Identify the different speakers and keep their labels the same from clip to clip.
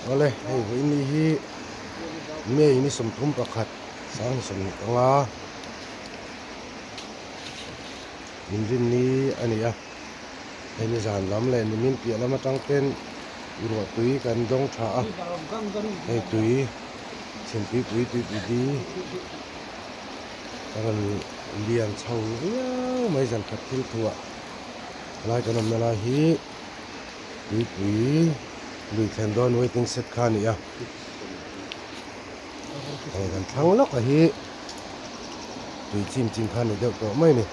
Speaker 1: Awle hei vawiin hi May ni 31 2025 inrinni a ni a hei ni zan lam leh nimin piah lam atang ten ruahtui kan dawng tha a hei tui chhimtuipui tuipui di a rawn lian chho viau mai zan khat thil thuah helai kan awmna lai hi tuipui lui thlen dawn waiting shed kha a ni a hei kan thlang lawk a hi tui chim chin kha a ni deuh tawh mai a ni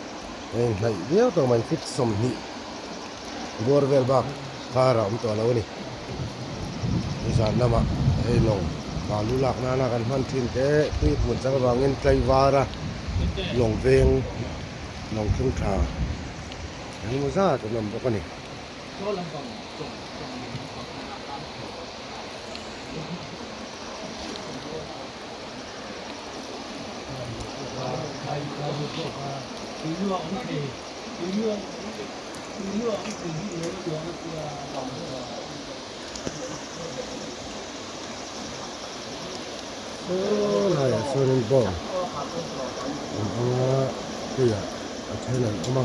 Speaker 1: a inhnaih viau tawh mai feet 20 bawr vel bak kar a awm tawh lo a ni nizan lamah hei lawng balu lak nana kan hman thin te tui hmun chang avangin tlaivar a lawng veng lawng thlung tha engemaw zat an awm bawk a ni. Saw laiah chuanin bawng an awm a tuiah a then an awm a.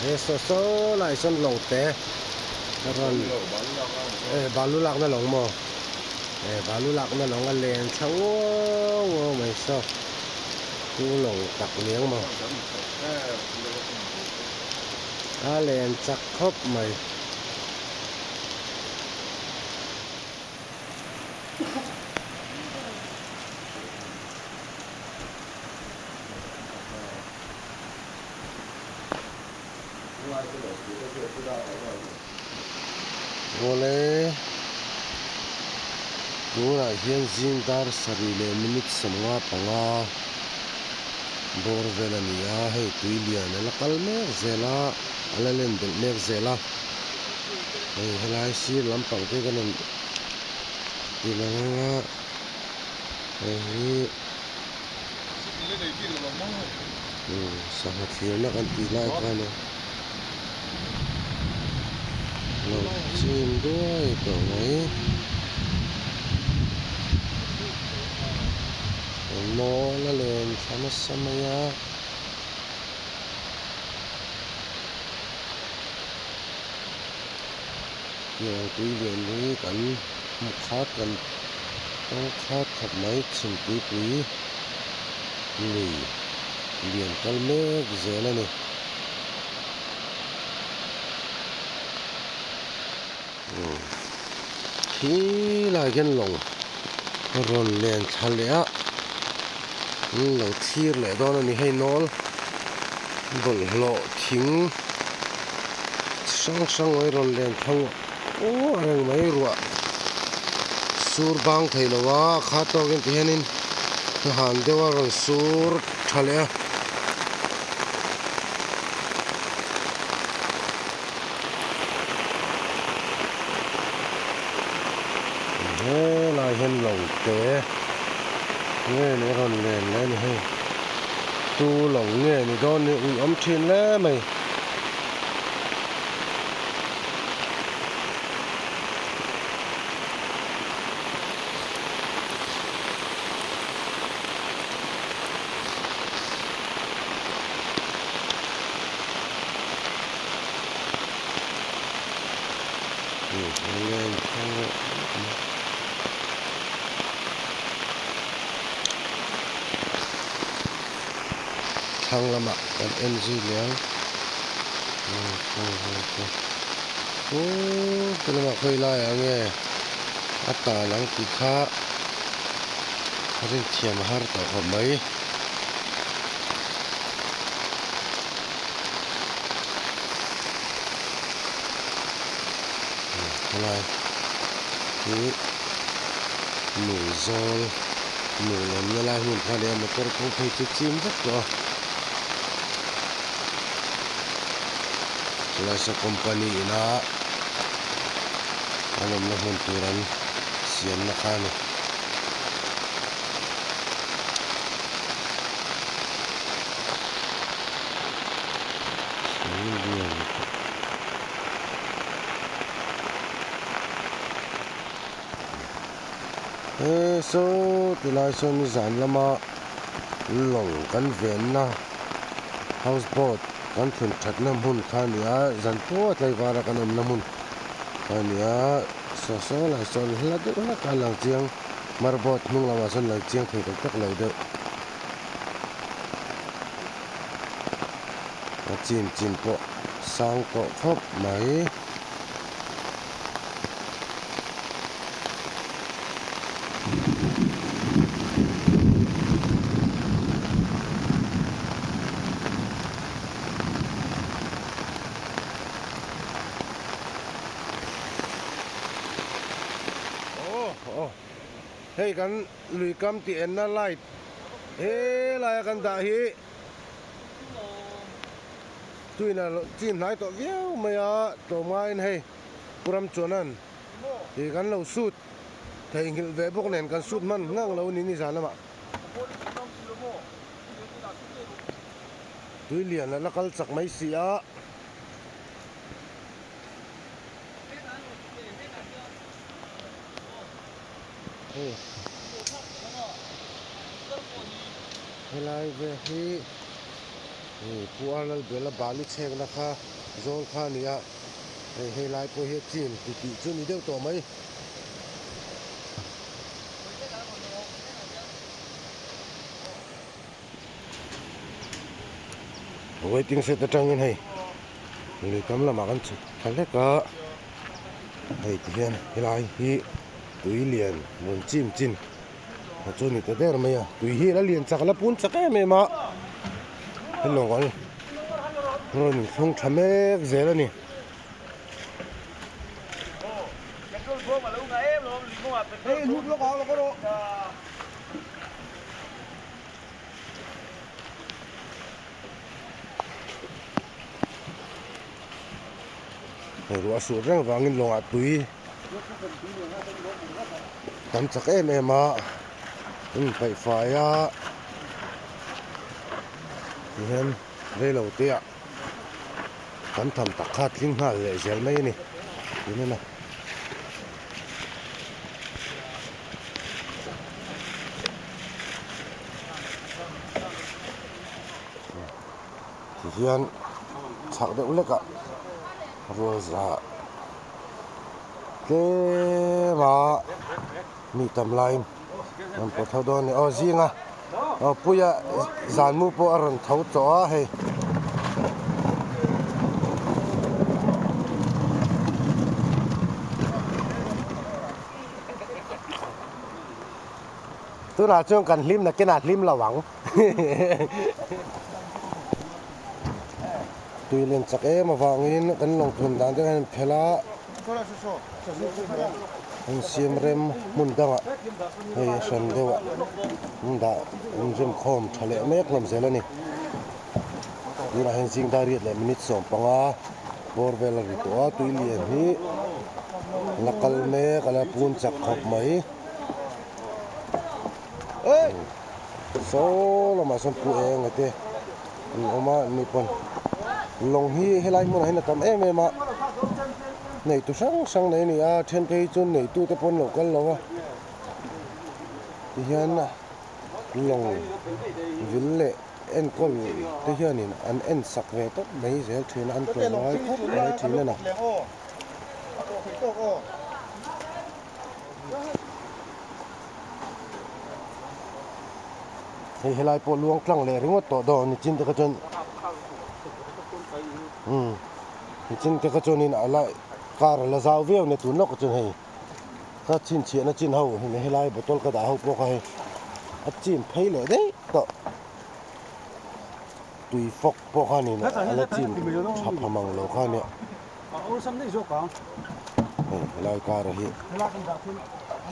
Speaker 1: He saw saw laiah sawn lawng te a rawn eh balu lakna lawng maw eh balu lakna lawng a len thla uau uau mai saw chu lawng tak niang maw a len chak khawp mai. Awle tunah hian zing dar sarih leh minute 55 bawr vel a ni a hei tui lian a la kal mek zel a a la len belh mek zel a hei helai sir lampang te kan rawn ti lang anga hei hi. Sangha thlirna kan tih lai khan a lo chim duai tawh mai. Mawl a len thla nasa mai a. Tiang tui lian hi kan hmu khat kan tawng khat khawp mai chhimtuipui lui lian kal mek zel a ni. Khi lai khian lawng rawn len thla leh a an lo thlir leh dawn a ni hei nawl bawlhhlawh thing hrang hrang mai rawn len thla uar reng mai ruah sur bang thei lo a a khat tawkin ti hianin han deuh a rawn sur tha leh a. Helai hian lo te nge ni a rawn len leh a ni hei tu lo nge ni dawn ni ui awm thin hle mai. Thlang lamah kan en zui leh ang ti lamah khawi laiah nge a tan ang tih kha rinthiam a har tawh khawp mai. Helai hi lui zawl lui awmna lai hmun kha a ni a motor kawng phei chu chim vek tawh a chulai saw company ina an awmna hmun tur an siamna kha a ni. Tui lian He saw tilai sawn zan lama lawng kan venna house boat kan thlun thatna hmun kha a ni a, zan pawh a tlaivara kan awmna hmun kha a ni a, saw saw lai sawn hla deuh hlek a lang chiang mar boat hnung lamah sawn lang chiang thei tak tak lo deuh. A chim chin pawh sang tawh khawp mai. Hei kan lui kam tih enna light helai a kan dah hi. Tuina chin hnai tawh viau mai a, tlawmngaiin hei Pu Ramchuana'n ih kan lo sut theihnghilh ve bawk nen kan sut hman ngang lo ni nizan lamah. Tui lian a la kal chak mai si a. Hei helai vel hi ih Pu Arnold Bella bali chhekna kha zawl kha a ni a hei helai pawh hi a chim ti tih chu a ni deuh tawh mai. Waiting shed atangin hei lui kam lamah kan chhuk thla hlek a hei tihian helai hi tui lian rawn chim chin a chu a ni ta der mai a tui hi a la lian chak a la pun chak em em a hello an rawn inthlung tha mek zel a ni. Hei ruah sur reng vangin lawngah tui tam chak em em a in paih fai a tihian reilo te ah kan tham tak kha tling nghal leh zel mai a ni tunah. Tihian chhak deuh hlek ah rual za tlem a mi tam laiin rawn pawt ho dawn a ni. Aw zinga aw puia zan mu pawh a rawn tho tawh a hei. Tunah chuan kan hlim nakinah hlim lo ang. Tui len chak em avangin kan lawngthun dan te hian phelh a, an siam rem hmun dangah hei a hran deuhah an dah an rem khawm tha leh mek hlawm zel a ni. Tunah hian zing dar riat leh minute 15 bawr vel a ri tawh a, tui lian hi la kal mek a la pun chak khawp mai. Saw lamah sawn pu eng te an awm a ni pawn lawng hi helai hmunah hian a tam em em a neitu hrang hrang nei a ni a then phei chu neitu te pawh an lo kal lo a tihian lawng vil leh enkawl te hianin an en sak ve tawp mai zel thin a an tlawm ngai khawp mai thin a ni. Hei helai pawh luang tlang leh ringawt tawh dawn nichin te kha chuan umm nichin te kha chuanin a la car a la zau viau a nia tun lawkah chuan hei ka chhinchhiahna chin ho helai bottle ka dah ho pawh kha hei a chim phei leh daih tawh tui fawk pawh kha nin a la chim tha pha mang lo kha nia. Hei helai kar hi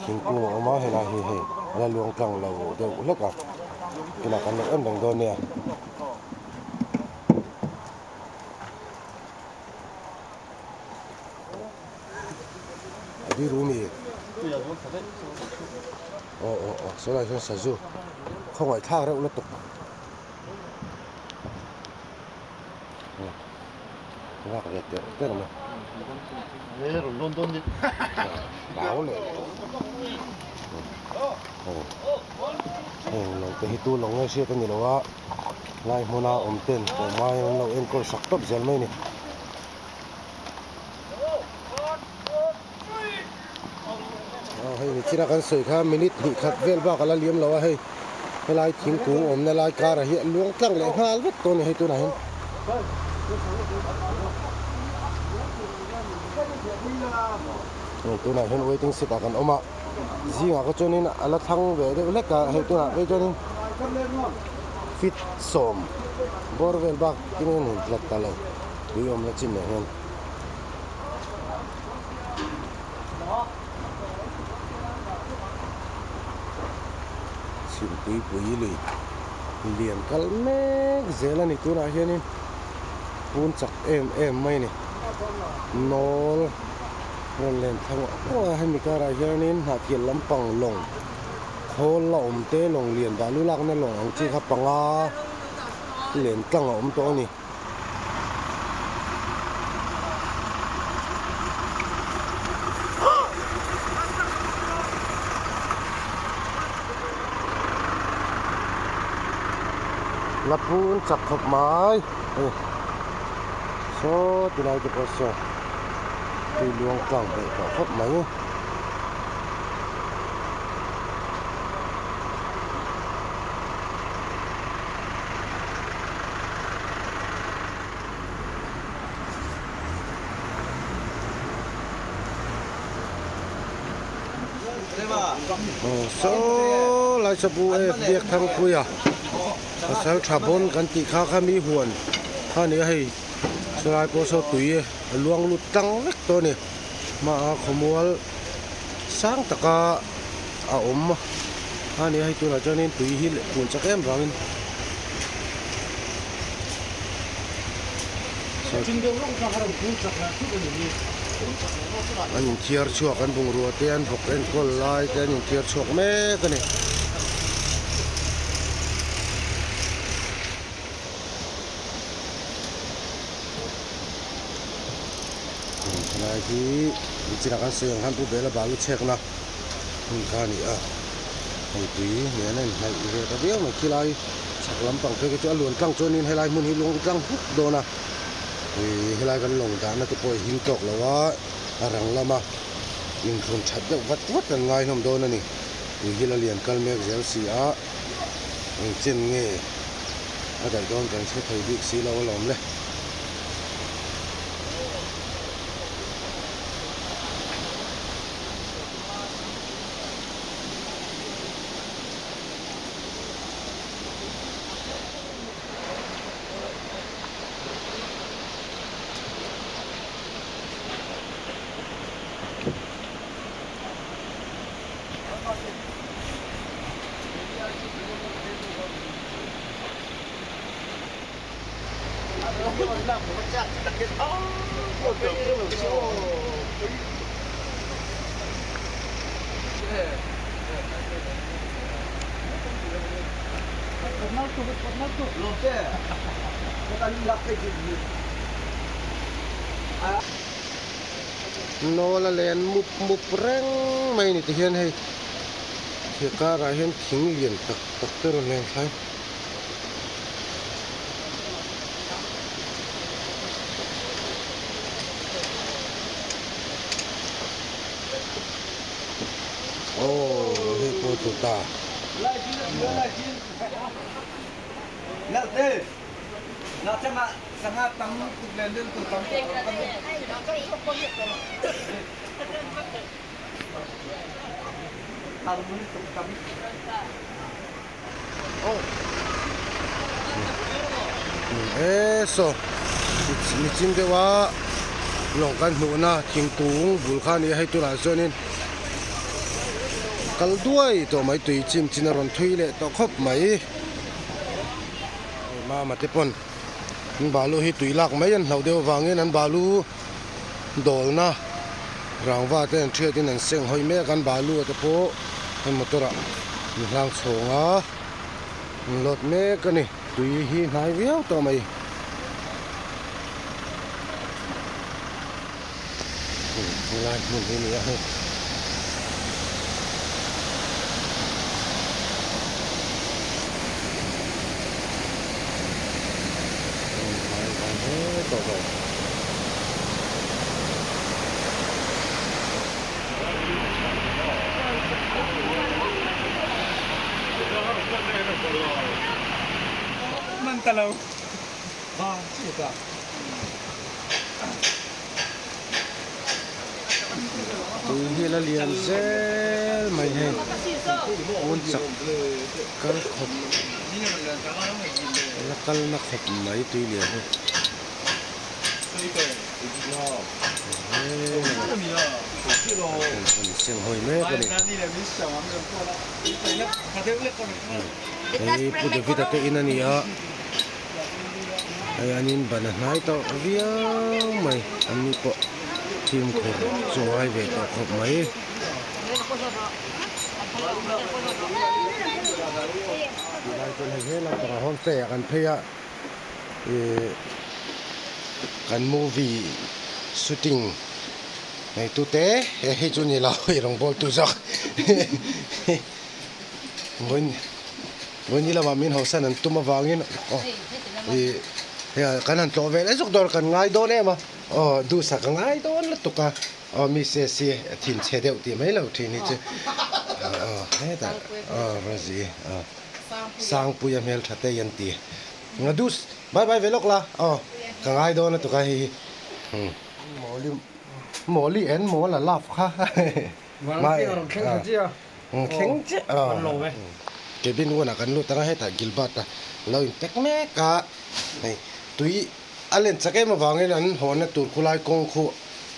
Speaker 1: thingkung a awm a helai hi hei a la luang tlang lo deuh hlek a tunah kan lo en reng dawn nia. A biru mi aw aw aw saw lai sawn sazu khawngaih thlak reuh lutuk. Vak ve terh terh mai. Hlau leh heng lo te hi tu lo nge hriat a ni lo a lai hmuna awm ten tlawmngai an lo enkawl sak tawp zel mai a ni. Hei nichina kan sawi kha minute hnih khat vel bak a la liam lo a hei helai thingkung awmna lai karah hi a luang tlang leh nghal vek tawh a ni hei tunah hian. Hei tunah hian waiting shed ah kan awm a zingah kha chuanin a la thlang ve deuh hlek a hei tunah phei chuanin feet sawm bawr vel bak in a in hlat ta lo tui awmna chin ah hian. Chhimtuipui lui lian kal mek zel a ni tunah hianin pun chak em em mai a ni nawl rawn len thlang a hemi karah hianin hnahthial lampang lawng khawl la awm te lawng lian balu lakna lawng ang chi kha panga len tlang a awm tawh a ni. La phun chak khawp mai hei saw ti lai te pawh saw tui luang tlang hmeh tawh khawp mai. Saw lai sabu e biak thangpuia pasal tha bawn kan tih kha kha mi huan kha a ni a hei chulai pawh saw tui a luang lut tlang vek tawh a ni hmaah khawmual sang taka a awm a ni a hei tunah chuanin tui hi hmuh chak em vangin an inthiar chhuak an bungrua te an vawk enkawl lai te an inthiar chhuak mek a ni. Helai hi nichina kan sawi ang khan Pu Bela balu chhekna hmun kha a ni a, hei tui nen a inhnaih ve ta viau mai khilai chhak lampang phei khi chu a luan tlang chuanin helai hmun hi lung tlang huk dawn a, ih helai kan lawng dahna te pawh a him tawk lo a, a rang lama inthlun that deuh vat vat an ngai hlawm dawn a ni, tui hi la lian kal mek zel si a, engchen nge a daih dawn kan hre thei bik si lo alawm le. Nawl a len mup mup reng mai a ni tihian hei he karah hian thing lian tak tak te rawn leng thlai. Aw hei pawh chu ta. E saw nichin deuh a lawng kan hmuhna thingkung bul kha a ni a hei tunah chuanin kal duai tawh mai tui chim chin a rawn thui leh tawh khawp mai mama te pawn an balu hi tui lak mai an hlauh deuh avangin an balu dawlna rangva te an hriatin an seng hawi mek a an balu te pawh hei motor ah an hlang chhawng a an load mek a ni tui hi hnai viau tawh mai. Helai hmun hi a ni a hei. Tui hi la lian zel mai hei pawn chak kal khawp la kal na khawp mai tui lian hi seng hawi mek a ni hei Pu David a te in a ni a. Hei an in ban a hnai tawh viau mai an ni pawh fimkhur chu ngai ve tawh khawp mai. Tilai chuan hei helai takah homestay ah kan phei a ihh kan movie shooting neitu te hei chu ni lo hei rawngbawl tu zawk vawiin. Vawiin lamah min hausan an tum avangin aw ih hei kan han tlawh ve leh zawk dawn kan ngai dawn em a aw duhsak a ngai dawn lutuk a aw Mrs hi a thinchhe deuh tih mai lo thin hi chu aw hetah aw Rosie aw Sangpuia hmeltha te hi an ti a dus bye bye ve lawk la aw ka ngai dawn lutuk a hei hi Mawli en mawl a love kha. Thleng chiah a cabin one ah kan lut ang a hetah Gilbert a lo in pack mek a hei tui a len chak em avangin an hawnna tur khulai kawng khu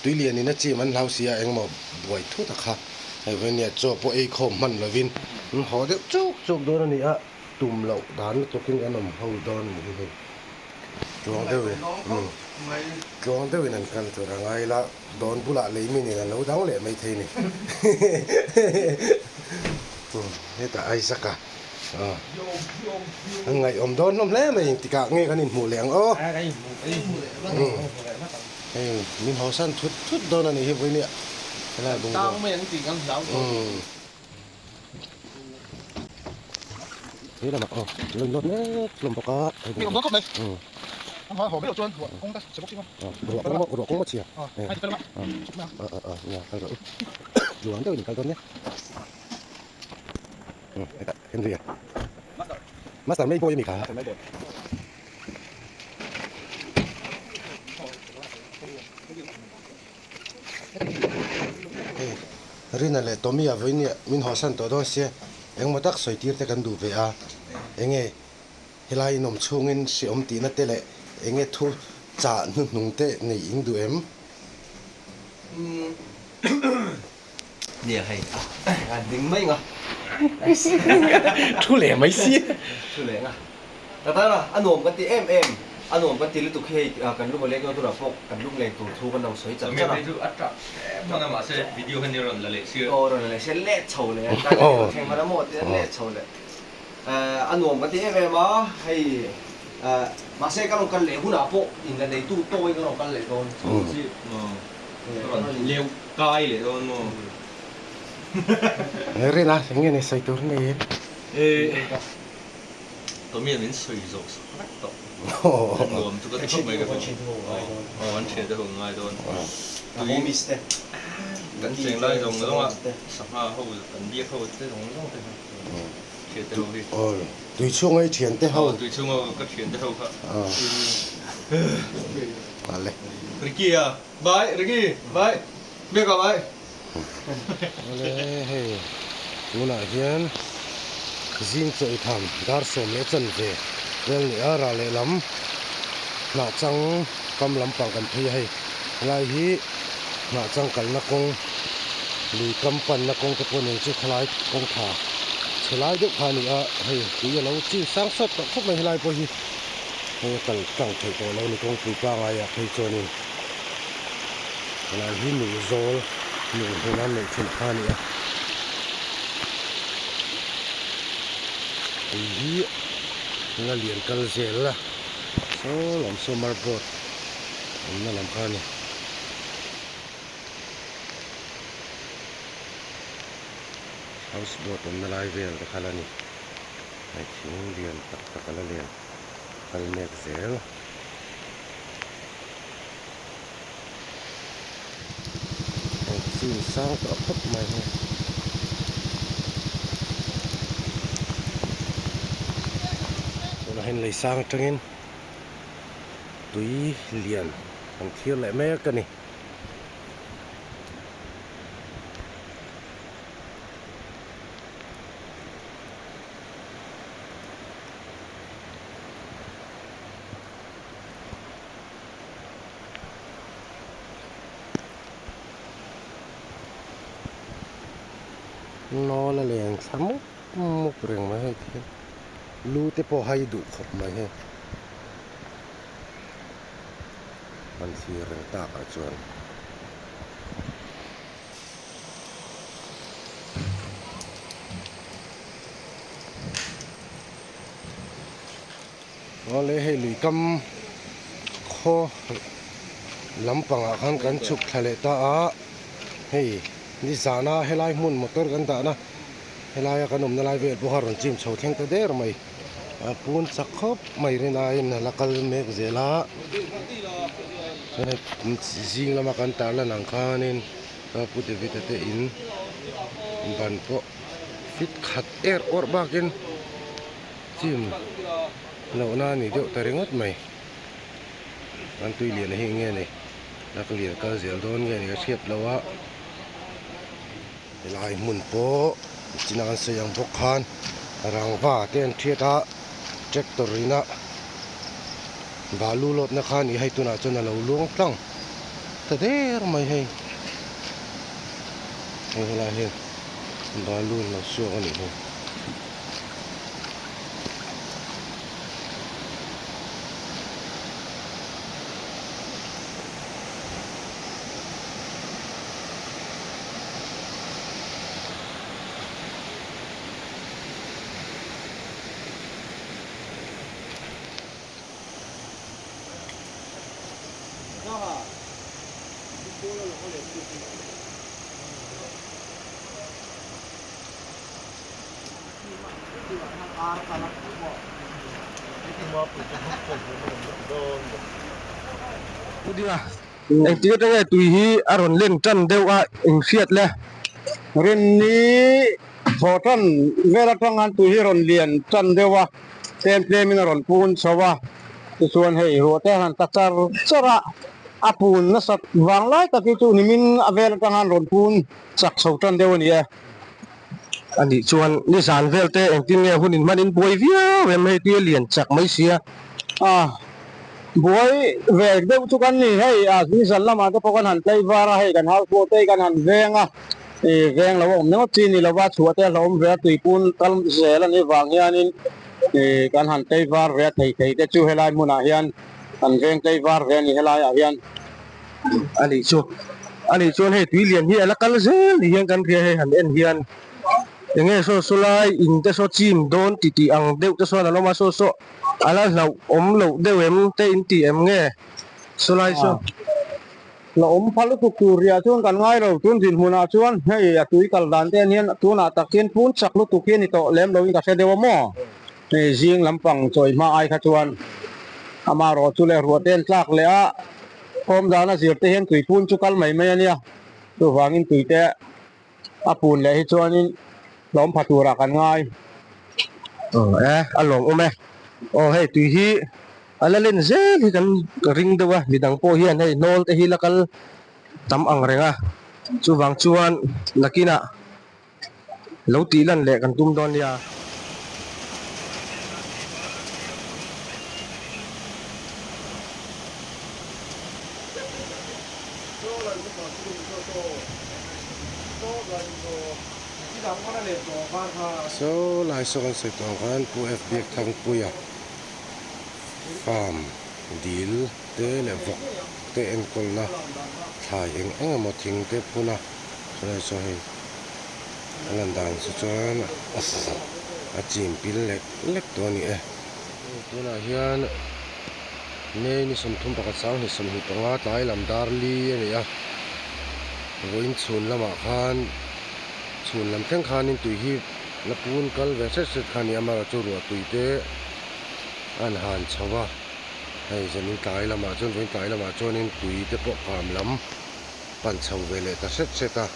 Speaker 1: tui lian in a chim an hlau si a engemaw buai thut a kha hei vawin chaw pawh ei khawm hman lovin an haw deuh chuk chuk dawn a ni a tum loh dan lutukin kan awm ho dawn a ni hi hei tluang deuhin tluang deuhin an kal tur a ngai la. Dawn bulah lei min in a lo dang leh mai thei ni. Hetah Isaac a an ngaihawm dawn hlawm hle mai engtikah nge kan inhmuh leh ang aw. Hei min hawsan thut thut dawn a nih hi vawinia helai bungrua. He lamah aw lo inlawt mek hlawm bawk a. Ruah kawng a chhia. Nia kal rawh u. Tluang deuhin in kal dawn nia. Hetah Henry a. Master Mayboy a mi kha. Hei Rina leh Tommy a vawiin min hawsan tawh dawn sia engmaw tak sawi tir te kan duh ve a enge helai in awm chhungin hreawm tihna te leh enge thu chah hnuhnung te nei in duh em?
Speaker 2: Nia hei a ding mai nga.
Speaker 1: Thu leh mai si.
Speaker 2: Thu leh nga. Ka tan a, a nuam kan ti em em. A nuam kan ti lutuk hi hei kan lung a leng dawn tunah pawh kan lung leng tur thu kan lo sawi char char a.
Speaker 3: Hei chu a tap hrep hman a mahse video hian i rawn la leh si a.
Speaker 2: Aw rawn la leh si a, let chho leh a, tlai kan rawn thleng hman a maw tia let chho leh. A nuam kan ti em em a, hei mahse ka rawn kal leh hunah pawh in la neitu tawngin ka rawn kal leh dawn.
Speaker 3: Rawn leu kai leh dawn maw?
Speaker 1: Rina eng nge ni sawi tur nei em?
Speaker 3: Tommy min sawi zawh sak vek tawh. Nuam chu ka ti khawp mai ka hmu. Aw an thian te ho ngai dawn. Tui kan cheng lai zawng zawng a sangha ho kan biak ho te zawng zawng te kha thian te ho hi.
Speaker 1: Aw tui chhunga i thian te ho.
Speaker 3: Aw tui chhunga ka thian te ho kha.
Speaker 1: Ale.
Speaker 3: Ricky a bye Ricky bye biak ah bye.
Speaker 1: Awle hei tunah hian zing chaw i tham dar 10 leh chanve vel ni a rah lehlam hnah chang kam lampang kan phei a hei helai hi hnah chang kalna kawng lui kam panna kawng te pawh nen chu khalai kawng tha chhe lai deuh kha a ni a hei tui a lo chin sang sawt tawh khawp mai helai pawh hi hei a kal tlang theih tawh lo a ni kawngpui pangai ah phei chuanin. Helai hi nuhzawl nuh hmun a neih thin kha a ni a. Tui hi la lian kal zel la saw lam saw marboard awmna lam kha a ni. House boat awmna lai vel te kha la ni. Hei thing lian tak tak a la lian kal mek zel. Hei chin sang tawh khawp mai hei. Tunah hian lei sang atangin tui lian kan thlir leh mek a ni. Nawl a leng thla mup mup reng mai hei ti hian lu te pawh hai duh khawp mai hei an thlir reng tak ah chuan. Awle hei lui kam khaw lampangah khan kan chhuk thla leh ta a hei nizana helai hmun motor kan dahna helaia kan awmna lai vel pawh a rawn chim chho thleng ta der mai a pun chak khawp mai rinaiin a la kal mek zel a chuan hei zing lama kan tarlan ang khanin pu David-a te in ban pawh fit khat er awrh bakin. Chim lohna a ni deuh ta ringawt mai. An tui lian hi eng nge ni? Lak lian kal zel dawn nge ni ka hriat lo a. Helai hmun pawh chin a kan sawi ang bawk khan rangva te an thiat a, tractor ina balu lawtna kha a ni hei tunah chuan a lo luang tlang ta der mai hei. Hei helai hian balu an lo suak a nih hi.
Speaker 2: Engtik atanga tui hi a rawn len tan deuh a inhriat le.
Speaker 4: Rinni thaw tan vel atang khan tui hi rawn lian tan deuh a, tlem tlem in a rawn pun chho a, tichuan hei ruah te han ta char char a, a pun nasat vang lai tak hi chu nimin a vel atang khan rawn pun chak chho tan deuh a ni e.
Speaker 2: A nih chuan nizan vel te engtin nge hun inhman in buai viau em hei tui a lian chak mai sia.
Speaker 4: A buai ve deuh chu kan ni hei a nizan lamah te pawh kan han tlei var a hei kan house boat te hi kan han veng a ih veng lo a awm ringawt chi ni lova chhuah te a hlauhawm ve a tuipun kal zel a nih vang hianin ih kan han tlei var ve a thei thei te chu helai hmunah hian kan veng tlei var ve a ni helaiah hian.
Speaker 2: A nih chu a nih chuan hei tui lian hi a la kal zel ni hian kan hria hei han en hian eng nge saw saw lai in te saw chim dawn ti tih ang deuh te sawn an awm a saw saw a la hlauh awm loh deuh em te in tih em nge saw lai saw.
Speaker 4: La awm phal lutuk tur riah chuan kan ngai lo tun dinhmunah chuan hei a tui kal dan te hian tunah tak hian pun chak lutuk hi a ni tawh lem loin ka hre deuh a maw hei zing lampang chawi hma ai kha chuan amaherawh chu leh ruah te an tlak leh a. Khawm dana zir te hian tui pun chu kal mai mai a nia, chuvangin tui te a pun leh hi chuanin hlawm pha turah kan ngai.
Speaker 2: Aw e, a lawm awm e. Aw hei tui hi a la len zel hi kan ring deuh a, midang pawh hian hei hnawl te hi la kal tam ang reng a, chuvang chuan nakinah lo tih lan leh kan tum dawn nia.
Speaker 1: Saw lai saw kan sawi tawh ang khan Pu F Biakthangpuia farm dil te leh vawk te enkawlna thlai eng eng emaw thing te phun a. Chulai saw hei a lan dan chu chuan a chim pil lek lek tawh a ni e. Tunah hian May ni 31 25 tlai lam dar li a ni a, vawiin chhun lamah khan chhun. Chhun lam thleng khanin tui hi la pun kal ve hret hret kha a ni a, amaherawhchu ruah tui te a han han chho a, hei zanin tlai lamah chuan vawiin tlai lamah chuanin tui te pawh kam lam pan chho ve leh ta hret hret a,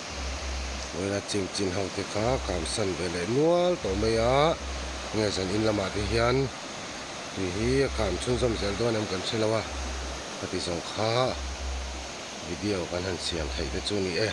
Speaker 1: vawiina chim chin ho te kha kam san ve leh nual tawh mai a, nge zanin lamah te hian tui hi a kam chhunzawm zel dawn em kan hre lo a, khati zawng kha video kan han siam theih te chu a ni e.